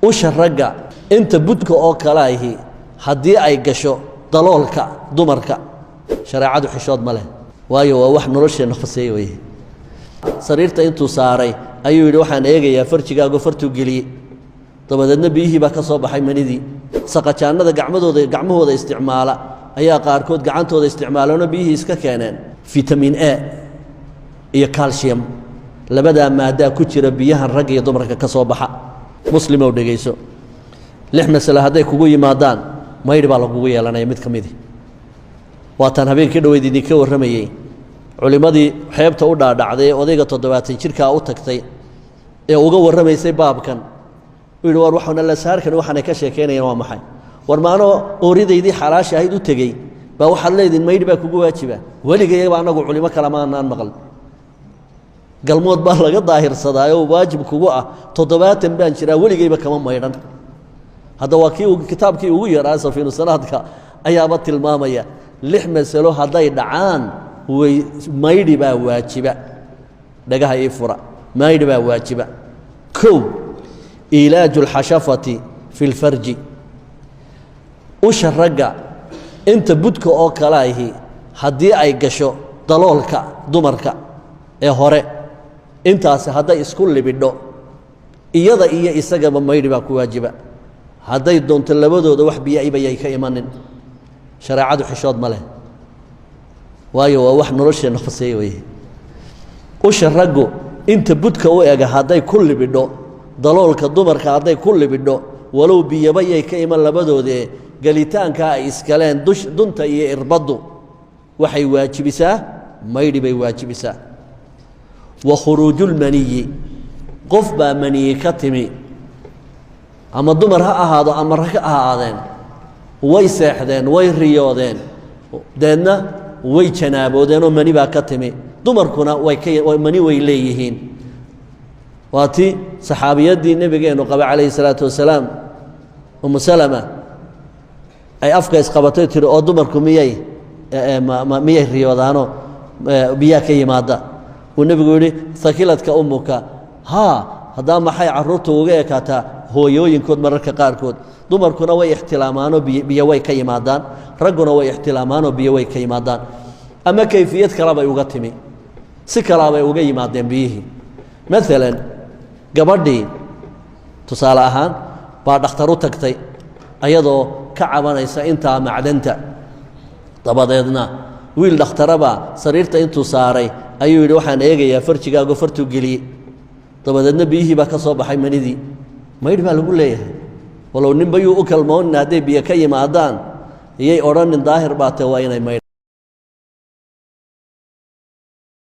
Usha ragga inta budka oo kale ahi haddii ay gasho daloolka dumarka, shareecadu xishood ma leh, waayo waa wax nolosheenna khuseeye weye. Sariirta intuu saaray ayuu yidhi, waxaan eegayaa farjigaago, fartuu geliyey, dabadeedna biyihii baa ka soo baxay, manidii. Saqajaannada gacmadooda gacmahooda isticmaala ayaa qaarkood gacantooda isticmaaleenoo biyihii iska keeneen. Vitamin A iyo calcium, labadaa maadaa ku jira biyahan ragga iyo dumarka ka soo baxa. Muslimow, dhegayso, lix masale hadday kugu yimaadaan, maydhi baa lagugu yeelanaya mid ka midi. Waataan habeenkii dhoweyd idinka warramayey culimmadii xeebta u dhaadhacday ee odayga 70 jirkaa u tagtay ee uga warramaysay baabkan. Uu yidhi, war waxaana la saarkan, waxaanay ka sheekaynayaan waa maxay? War maanoo ooridaydii xalaasha ahayd u tegey baa waxaad leediin maydhi baa kugu waajiba? Weligayaba annagu culimo kale ma anaan maqal galmood baa laga daahirsadaayo waajib kugu ah. 70 baan jiraa, weligayba kama maydhan. Hadda waa kii kitaabkii ugu yaraa, Safiinu Sanaadka, ayaaba tilmaamaya lix masalo hadday dhacaan way maydhi baa waajiba. Dhagaha ii fura, maydhi baa waajiba. Kow, iilaaju alxashafati fi lfarji. Usha ragga inta budka oo kale ahi haddii ay gasho daloolka dumarka ee hore, intaasi hadday isku libidho, iyada iyo isagaba maydhi baa ku waajiba. Hadday doonto labadooda wax biyo-ibayay ka imanin, shareecadu xishood ma leh, waayo waa wax nolosheenna khuseeye weye. Usha raggu inta budka u ega hadday ku libidho daloolka dumarka, hadday ku libidho, walow biyabayay ka iman labadoodee, gelitaankaa ay iskaleen dush dunta iyo irbaddu waxay waajibisaa maydhi bay waajibisaa. Wa khuruujulmaniyi, qof baa maniyi ka timi, ama dumar ha ahaado ama rag ha ahaadeen, way seexdeen, way riyoodeen, deedna way janaaboodeenoo mani baa ka timi. Dumarkuna way ka mani way leeyihiin. Waa ti saxaabiyaddii nebigeennu qaba calayhi salaatu wasalaam, Umu Salama, ay afka isqabatay, tiri, oo dumarku miyay riyoodaanoo biyaa ka yimaada? Uu nebigu yidhi, hakiladka ummuka. Haa, haddaa maxay carruurta uga ekaataa hooyooyinkood mararka qaarkood? Dumarkuna way ixtilaamaanoo biyo way ka yimaadaan, ragguna way ixtilaamaanoo biyo way ka yimaadaan, ama kayfiyad kalabay uga timi, si kalaabay uga yimaadeen biyihii. Maalan gabadhii tusaale ahaan baa dhakhtar u tagtay ayadoo ka cabanaysa intaa macdanta. Dabadeedna wiil dhakhtarabaa sariirta intuu saaray ayuu yidhi, waxaan eegayaa farjigaago, fartuu geliyey, dabadeedna biyihii baa ka soo baxay, manidii. Maydh baa lagu leeyahay, walow ninba yuu u kalmoonin. Hadday biyo ka yimaadaan iyay odhanin daahir baa te, waa inay maydh.